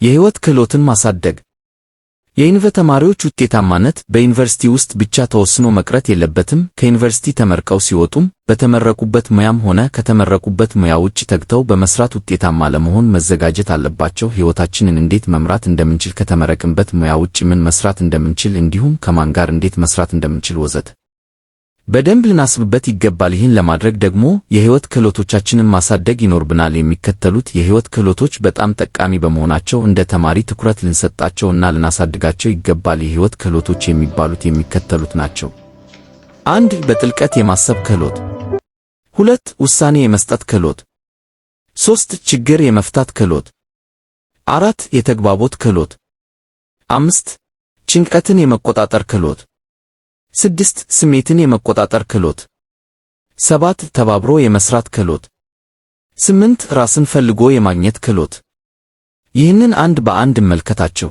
የህይወት ክህሎትን ማሳደግ። የዩኒቨርሲቲ ተማሪዎች ውጤታማነት በዩኒቨርሲቲ ውስጥ ብቻ ተወስኖ መቅረት የለበትም። ከዩኒቨርሲቲ ተመርቀው ሲወጡም በተመረቁበት ሙያም ሆነ ከተመረቁበት ሙያ ውጭ ተግተው በመስራት ውጤታማ ለመሆን መዘጋጀት አለባቸው። ሕይወታችንን እንዴት መምራት እንደምንችል፣ ከተመረቅንበት ሙያ ውጭ ምን መስራት እንደምንችል፣ እንዲሁም ከማን ጋር እንዴት መስራት እንደምንችል ወዘተ በደንብ ልናስብበት ይገባል። ይህን ለማድረግ ደግሞ የህይወት ክህሎቶቻችንን ማሳደግ ይኖርብናል። የሚከተሉት የህይወት ክህሎቶች በጣም ጠቃሚ በመሆናቸው እንደ ተማሪ ትኩረት ልንሰጣቸውና ልናሳድጋቸው ይገባል። የህይወት ክህሎቶች የሚባሉት የሚከተሉት ናቸው። አንድ፣ በጥልቀት የማሰብ ክህሎት። ሁለት፣ ውሳኔ የመስጠት ክህሎት። ሶስት፣ ችግር የመፍታት ክህሎት። አራት፣ የተግባቦት ክህሎት። አምስት፣ ጭንቀትን የመቆጣጠር ክህሎት። ስድስት፣ ስሜትን የመቆጣጠር ክህሎት። ሰባት፣ ተባብሮ የመስራት ክህሎት። ስምንት፣ ራስን ፈልጎ የማግኘት ክህሎት። ይህንን አንድ በአንድ እንመልከታቸው።